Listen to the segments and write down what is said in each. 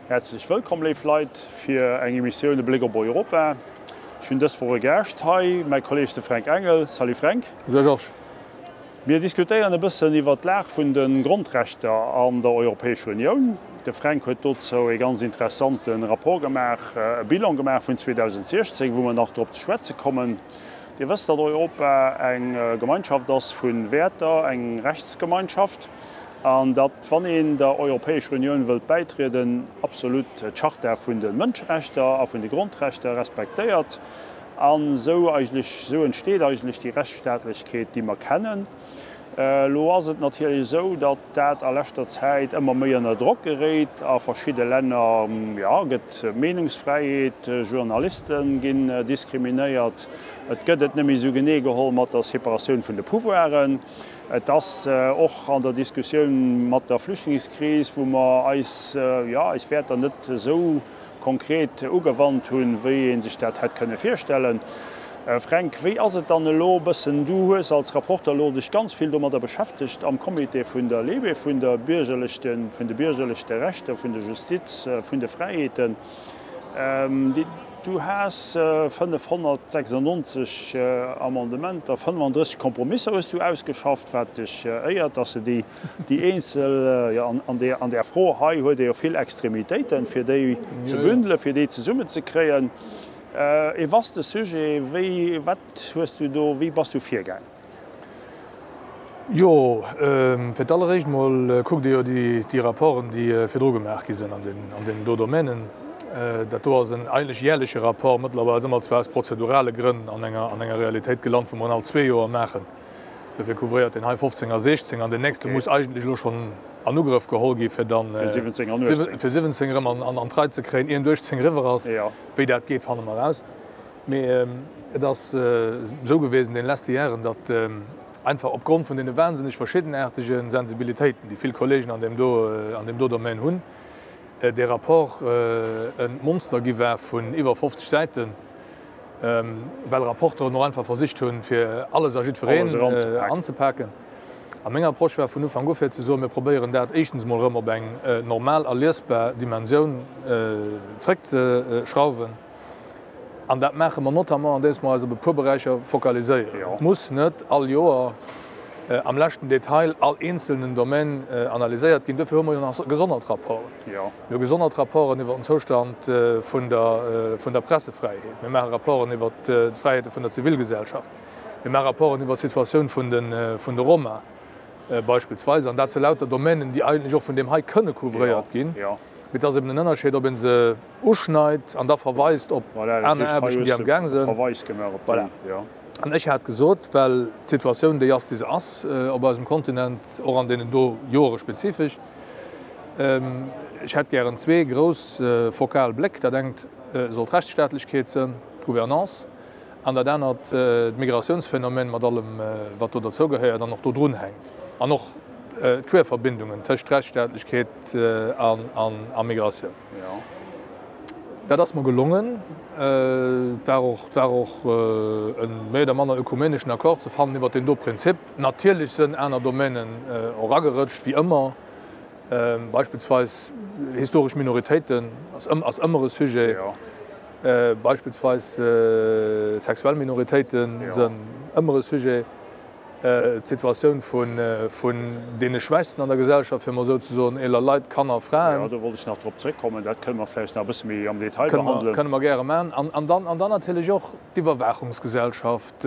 Häerzlech wëllkomm, léif Leit, fir eng Emissioun E Bléck op Europa. Ech hunn dës Woch e Gaascht hei, mäi Kolleeg de Fränk Engel. Salut Fränk. Bonjour Georges. Mir diskutéieren e bëssen iwwer d'Lag vun de Grondrechter an der Europäescher Unioun. De Fränk huet dozou ee ganz interessante Rapport gemaach, e Bilan gemaach vun 2016, wou mer nach drop ze schwätze kommen. Dir wësst, datt Europa eng Gemeinschaft ass vu Wäerter, eng Rechtsgemeinschaft. An datt, wann een der Europäescher Unioun wëllt bäitrieden, absolut d'Charta vun de Mënscherechter a vun de Grondrechter respektéiert. An esou eigentlech, esou entsteet eigentlech déi Rechtsstaatlechkeet, déi mer kennen. Elo ass et natierlech esou, datt dat a leschter Zäit ëmmer méi ënner Drock geréit. A verschidde Länner, jo, gëtt d'Meenungsfräiheet, Journaliste ginn diskriminéiert, et gëtt et net méi esou genee geholl mat der Separatioun vun de Pouvoiren. Et ass och an der Diskussioun mat der Flüchtlingskris, wou mer eis, jo, eis Wäerter net esou konkret ugewannt hunn, wéi ee sech dat hätt kënne virstellen. Fränk, wéi ass et dann elo e bëssen, du hues als Rapporter elo dech ganz vill domadder beschäftegt am Comité vun der LIBE, vun der biergerlechten, vun de biergerlechte Rechter, vun der Justiz, vun de Fräiheeten. Du has 596 Amendementer, 35 Kompromisser hues du ausgeschafft, wat dech éiert, dass de déi, déi eenzel, jo, an där, an där Fro hei huet ee jo vill Extremitéiten, fir déi ze bündelen, fir déi zesummenzekréien. E vaste Sujet. Wéi, wat hues du do, wéi bass du virgaang? Jo, fir d'alleréischt emol kuckt Dir jo déi Rapporten, déi virdru gemaach gi sinn an deenen do Domänen. Dat do ass en eigentlech jährleche Rapport. Mëttlerweil si mer zwar aus prozedurale Grënn an enger Realitéit gelant, wou mer en all zwee Joer maachen. Dofir couvréiert deen hei 15 a 16 an deen nächste muss eigentlech elo schonn an Ugrëff geholl gi fir dann fir 17 erëm an d'Rei ze kréien, ier 18 eriwwer ass. Wéi dat geet, fanne mer eraus. Mee et ass esou gewesen deene leschte Jaren, datt einfach opgrond vun deene wahnsinneg verschiddenaartege Sensibilitéiten, déi vill Kollegen an deem do, an deem do Domaine hunn, dee Rapport e Monster gi war vun iwwer 50 Säiten, well Rapporteuren och einfach versicht hunn, fir alles a jiddwereen anzepaken. A meng Approche war vun Ufank u fir ze soen, mir probéieren dat éischtens emol erëm op eng normal a liesbar Dimensioun zréckzeschrauwen. An dat maache mer notamment, andeems mer eis op e puer Beräicher fokaliséieren. Et muss net all Joer am leschten Detail all eenzelnen Domaine analyséiert ginn. Dofir hu mer jo nach gesonnert Rapporten. Mir hu gesonnert Rapporten iwwer den Zoustand vun der Pressefräiheet. Mir maache Rapporten iwwer d'Fräiheete vun der Zivilgesellschaft. Mir maache Rapporten iwwer d'Situatioun vun de Roma beispillsweis. An dat si lauter Domainen, déi eigentlech och vun deem hei kënne couvréiert ginn. Mee et ass eben en Ënnerscheed, ob ee se uschneit an da verweist op aner Aarbechten, déi am Gaang sinn. Voilà. An ech hat gesot, well d'Situatioun déi ass, déi se ass op eisem Kontinent, och an deenen do Jore spezifesch, ech hätt gären zwee grouss fokal Bléck. Dat engt soll d'Rechtsstaatlechkeet sinn, d'Gouvernance, an dat anert d'Migratiounsphänomen mat allem, wat do derzougehéiert an och do drunhänkt, an och d'Querverbindungen tëscht Rechtsstaatlechkeet a Migratioun. Dat ass mer gelongen. Et war och, et war och e méi oder manner ökumeneschen Accord ze fannen iwwert deen do Prinzip. Natierlech sënn aner Domänen och agerëtscht, wéi ëmmer. Beispillsweis historesch Minoritéiten ass ass ëmmer e Sujet. Beispillsweis sexuell Minoritéite sënn ëmmer e Sujet. D'Situatioun vun deene Schwächsten an der Gesellschaft, fir emol esou ze soen, eeler Leit, Kanner, Fraen. Jo, do wollt ech nach drop zréckkommen. Dat kënne mer vläicht nach e bësse méi am Detail behandelen. Kënne mer gäre maachen. An dann, an dann natierlech och d'Iwwerwaachungsgesellschaft,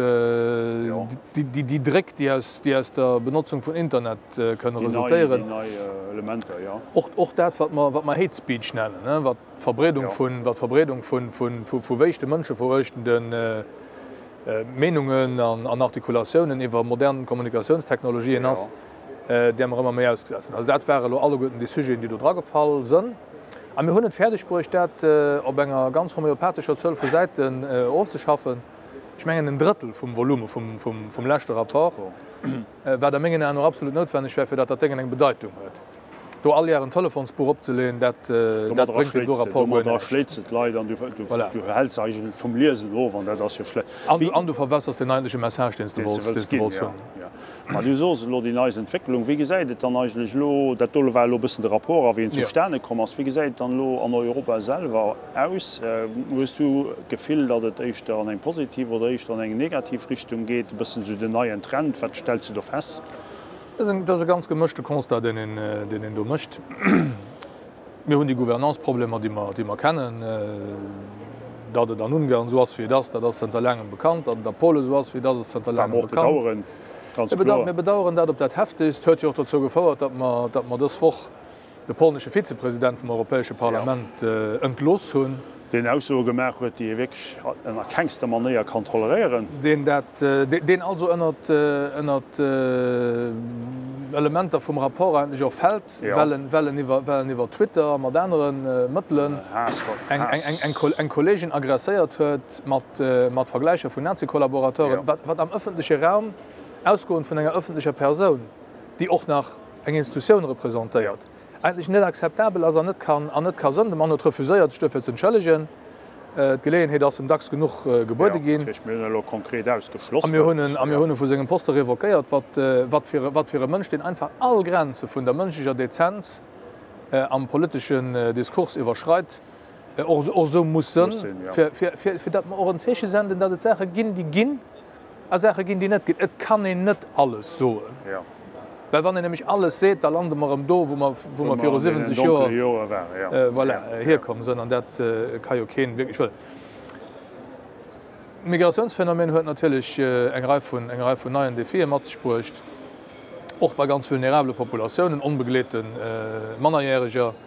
déi Dréck, déi aus, déi aus der Benotzung vun Internet kënne resultéieren. Déi nei Elementer, jo. Och, och dat, wat mer, wat mer Hate Speech nennen, wat d'Verbreedung vun, wat d'Verbreedung vun, vun, vu wéischte mënscheveruechtenden Meenungen an Artikulatiounen iwwer modern Kommunikatiounstechnologien ass, där mer ëmmer méi ausgesat sinn. Also dat ware elo alleguerten déi Sujeten, déi do dragefall sënn. A mir hunn et fäerdeg bruecht, dat op enger ganz homeopathescher Zuel vu Säiten ofzeschaffen. Ech mengen en Drëttel vum Volume vum leschte Rapport, wat a mengen Aen och absolut noutwenneg wär, fir datt dat Déngen eng Bedeitung huet. Do all Jar en Telefonsbuch opzeleeën, dat bréngt deem do Rapport guer näischt. Domadder schléits de d'Leit an du häls se eigentlech vum Liesen of an dat ass jo schlecht. An du verwässers den eigentleche Message, deen s de wolls hunn. Ma du sos elo déi neist Entwécklung. Wéi gesäit et dann eigentlech elo, dat do war elo e bëssen de Rapport a wéi en zustane komm ass, wéi gesäit et dann elo an Europa selwer aus? Hues du d'Gefill, datt et éischter an eng positiv oder éischter an eng negativ Richtung geet, e bëssen esou den neien Trend? Wat stells du do fest? Dat ass e ganz gemëschte Constat, deen een do mécht. Mir hunn déi Gouvernance-Problemer, déi mer, déi mer kennen. Datt et an Ungarn esou ass, wéi et ass, dat ass zënter laangem bekannt. Datt et a Polen esou ass, wéi et ass, ass zënter laangem bekannt. Wat mer och bedauern, ganz kloer. Mir bedauern dat op dat Heftegst. Huet jo och dozou gefouert, datt mer, datt mer dës Woch de polnesche Vizepresident vum Europäesche Parlament entlooss hunn. Deen Aussoe gemaach huet, déi ee wierklech ënner kengster Manéier kann toleréieren. Deen dat, deen also ënnert, ënnert Elementer vum Rapport eigentlech och fält, well en, well en iwwer, well en iwwer Twitter a mat anere Mëttelen eng, eng, eng, eng Kolleegin agresséiert huet mat, mat Vergläicher vun Nazi-Kollaborateuren, wat, wat am ëffentleche Raum, ausgoend vun enger ëffentlecher Persoun, déi och nach eng Institutioun representéiert, eigentlech net akzeptabel ass an net kann an net ka sënn. De Mann huet refuséiert, sech duerfir ze entschëllegen. D'Geleeënheet ass em dacks genuch gebuede ginn. Dat heescht, mir hunn elo konkret ausgeschloss. A mir hunn en, a mir hunn e vu sengem Poste revoquéiert. Wat, wat fir, wat fir e Mënsch, deen einfach all Grenze vun der mënschlecher Dezenz am politeschen Diskurs iwwerschreit, och, och esou muss sënn, fir, fir, fir, fir datt mer och en Zeeche senden, datt et Saache ginn, déi ginn. A Saache ginn, déi net ginn. Et kann een net alles soen, well wann een nämlech alles seet, da lande mer erëm do, wou mer, wou mer viru 70 Joer, voilà, hierkomm sënn. An dat ka jo keen wierklech wëllen. D'Migratiounsphänomen huet natierlech eng Rei vun, eng Rei vun neien Defie mat sech bruecht, och bei ganz vulnerabele Populatiounen, onbegleete Mannerjäreger.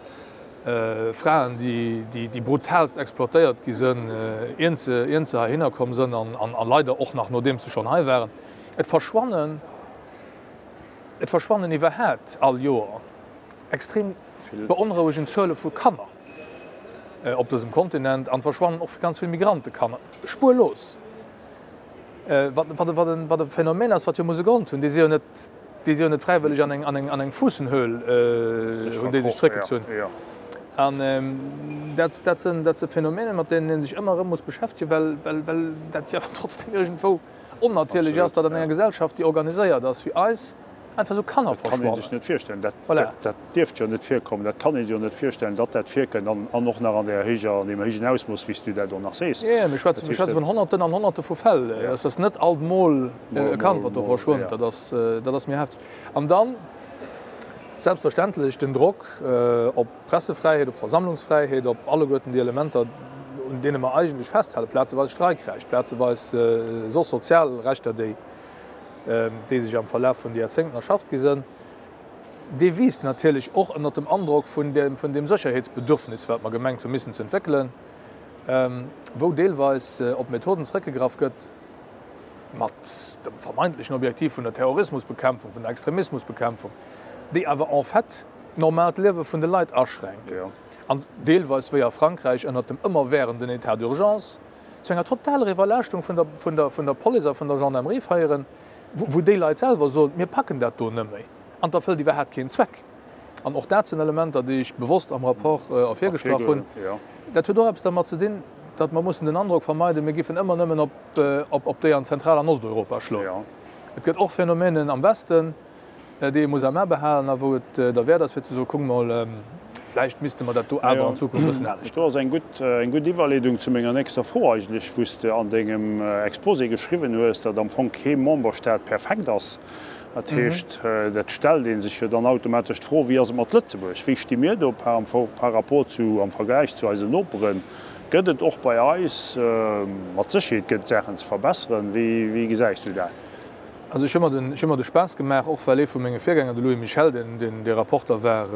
Fraen, déi brutaalst exploitéiert gi sënn, ient se, ient se heihinner komm sënn an a leider och nach nodeems se schonn hei waren. Et verschwannen, et verschwannen iwwerhaat all Joer extrem beonrouegend Zuele vu Kanner op dësem Kontinent an verschwannen och ganz vill Migrantekanner spuerlos. Wat, wat, wat, wat e Phänomen ass, wat jo muss e Grond hunn. Déi si jo net, déi si jo net fräiwëlleg an eng, an eng, an eng Fuussenhöhl hunn déi sech zréckgezunn. An dat, dat sinn, dat si Phänomenen, mat deenen ee sech ëmmer erëm muss beschäftegen, well, well, well dat jo awer trotzdem iergendwou onnatierlech ass, datt an enger Gesellschaft, déi organiséiert ass wéi eis, einfach esou Kanner verschwannen. Dat kann ee sech net virstellen. Dat, dat, dat dierft jo net virkommen. Dat kann ee sech jo net virstellen, datt dat virkënnt an, an och nach an där héijer, an deem héijen Ausmooss, wéi s du dat och nach sees. Jo, mir schwätzen, mir schwätze vun Honnerten an Honnerte vu Fäll. Et ass net alt mol e Kand, wat do verschwënnt. Dat ass, dat ass méi hefteg. An dann selbstverständlech den Drock op d'Pressefräiheet, op d'Versammlungsfräiheet, op alleguerten déi Elementer, un deene mer eigentlech festhalen, plazeweis Streikrecht, plazeweis soss sozial Rechter, déi, déi sech am Verlaf vun de Joerzéngten erschafft gi sënn, dee wiisst natierlech och ënnert dem Androck vun deem Sécherheetsbedürfnis, wat mer gemengt hu missen ze entwéckelen, wou deelweis op Methoden zrëckgegraff gëtt mat dem vermeintlechen Objektiv vun der Terrorismusbekämpfung, vun der Extremismusbekämpfung, déi awer en fait d'normaalt Liewe vun de Leit aschränken an deelweis, wéi a Frankräich, ënnert dem ëmmerwährenden État d'urgence, zu enger totaler Iwwerlaaschtung vun der, vun der, vun der Police a vun der Gendarmerie féieren, wou, wou déi Leit selwer soen, mir packen dat do nëmme an et erfëllt iwwerhaapt keen Zweck. An och dat sinn Elementer, déi ech bewosst am Rapport ervirgestrach hunn. Dat huet och eppes dermat ze dinn, datt mer mussen den Androck vermeiden, mir giffen ëmmer nëmmen op, op, op déi an Zentral an Osteuropa schloen. Et gëtt och Phänomenen am Westen, déi ee muss am A behalen a wou et derwäert ass fir ze soen, kuck mol, vläicht misste mer dat do awer an Zukunft e bëssen anescht. Do ass eng gutt, eng gutt Iwwerleedung zu menger nächster Fro eigentlech, wou s de an dengem Exposé geschriwwen hues, datt am Fong kee Memberstaat perfekt ass. Dat heescht, dat stellt ee sech jo dann automatesch d'Fro, Wéi ass et mat Lëtzebuerg? Wéi sti mir do par par rapport zu, am Vergläich zu eisen Noperen? Gëtt et och bei eis, mat Sécherheet gëtt et Saachen ze verbesseren. Wéi, wéi gesäis du dat? Also ech hu mer den, ech hu mer de Spaass gemaach, och well ee vu menge Virgänger, de Louis Michel, deen, deen dee Rapporter war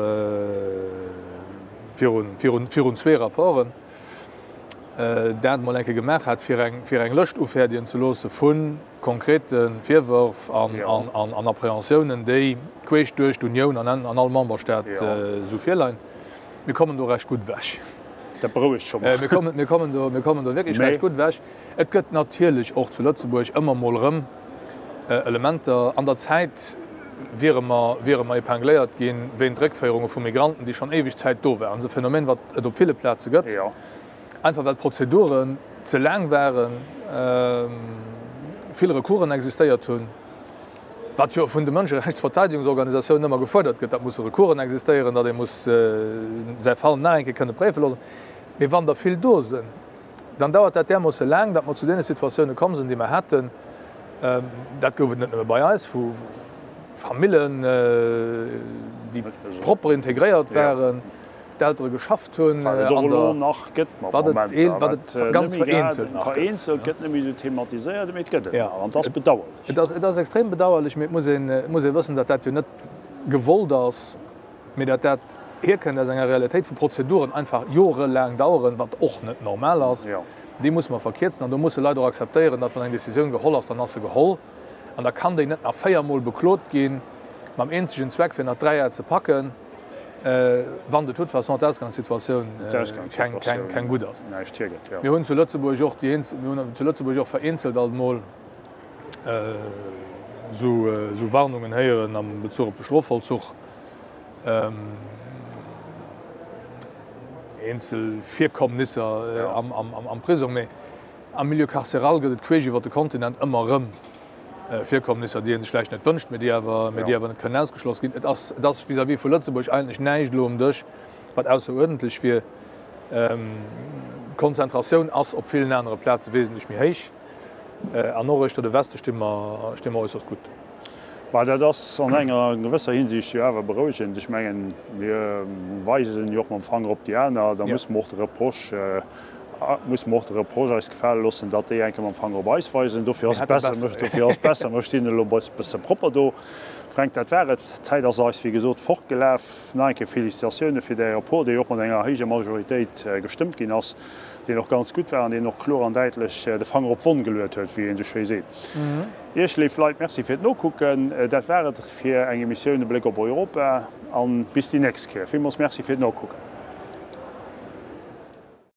virun, virun, virun zwee Rapporten, dat emol eng Kéier gemaach hat, fir eng, fir eng Lëscht ufäerdegen ze loosse vu konkrete Virwërf an, an, an, an Appréhensiounen, déi queesch duerch d'Unioun an an all Memberstaat esou virleien. Mir kommen do recht gutt ewech. Dat berouegt scho mol. Mir kommen, mir kommen do, mir kommen do wierklech recht gutt ewech. Et gëtt natierlech och zu Lëtzebuerg ëmmer mol erëm Elementer. An der Zäit wiere mer, wiere mer épingléiert gi wéint Réckféierunge vu Migranten, déi schonn éiweg Zäit do waren. Dat ass e Phänomen, wat et op ville Plaze gëtt, einfach well d'Prozeduren ze laang waren, vill Recoursen existéiert hunn. Wat jo vun de Mënscherechtsverteidigungsorganisatiounen ëmmer gefuerdert gëtt, datt musse Recoursen existéieren, datt ee muss säi Fall nach eng Kéier kënne préife loossen. Mee wann der vill do sinn, dann dauert dat därmoosse laang, datt mer zu deene Situatioune komm sinn, déi mer haten. Dat gouf et net nëmme bei eis, wou Famillen, déi propper integréiert waren, d'Eltere geschafft hunn Wat et och elo nach gëtt mat Momenter, wat et ganz vereenzelt nach gëtt. Vereenzelt gëtt net méi esou thematiséiert, mee et gëtt et nach an et ass bedauerlech. Et ass, et ass extrem bedauerlech, mee et muss een, et muss ee wëssen, datt dat jo net gewollt ass, mee datt dat hierkënnt aus enger Realitéit, wou Prozeduren einfach jorelaang daueren, wat och net normal ass. Déi musse mer verkierzen an do musse Leit och akzeptéieren, datt wann eng Décisioun geholl ass, dann ass se geholl an da kann déi net nach véiermol beklot ginn, mam eenzegen Zweck fir nach 3 Jar ze packen. Wann de toute façon d'Ausgangssituatioun keng gutt ass. Mir hunn zu Lëtzebuerg och déi mir hunn zu Lëtzebuerg och vereenzelt alt emol esou Warnungen héieren am Bezuch op de Strofvollzuch, eenzel Virkommnisser am Prisong. Mee am Milieu carcéral gëtt et queesch iwwer de Kontinent ëmmer erëm Virkommnisser, déi ee sech vläicht net wënscht, mee déi awer, mee déi awer net kënnen ausgeschloss ginn. Et ass, et ass vis-à-vis vu Lëtzebuerg eigentlech näischt elo um Dësch, wat ausseruerdentlech wier. D'Konzentratioun ass op villen anere Plaze wesentlech méi héich. An och uechter de Weste sti mer, sti mer äusserst gutt do. Bah, dat ass an enger gewësser Hinsicht jo awer berouegend. Ech mengen, mir weisen jo och mam Fanger op déi aner. Da musse mer och de Reproche, musse mer och de Reproche eis gefale loossen, datt déi eng Kéier mam Fanger op eis weisen. Dofir ass et besser, dofir ass et besser, mer stinn elo e bësse propper do. Fränk, dat war et. D'Zäit ass eis, wéi gesot, fortgelaf. Nach eng Kéier Félicitatiounen fir däi Rapport, dee jo och mat enger héijer Majoritéit gestëmmt ginn ass, deen och ganz gutt war an deen och kloer an däitlech de Fanger op d'Wonn geluet huet, wéi een esou schéi seet. Iech, léif Leit, Merci fir d'Nokucken. Dat war et fir eng Emissioun E Bléck op Europa an bis déi nächst Kéier. Villmools Merci fir d'Nokucken.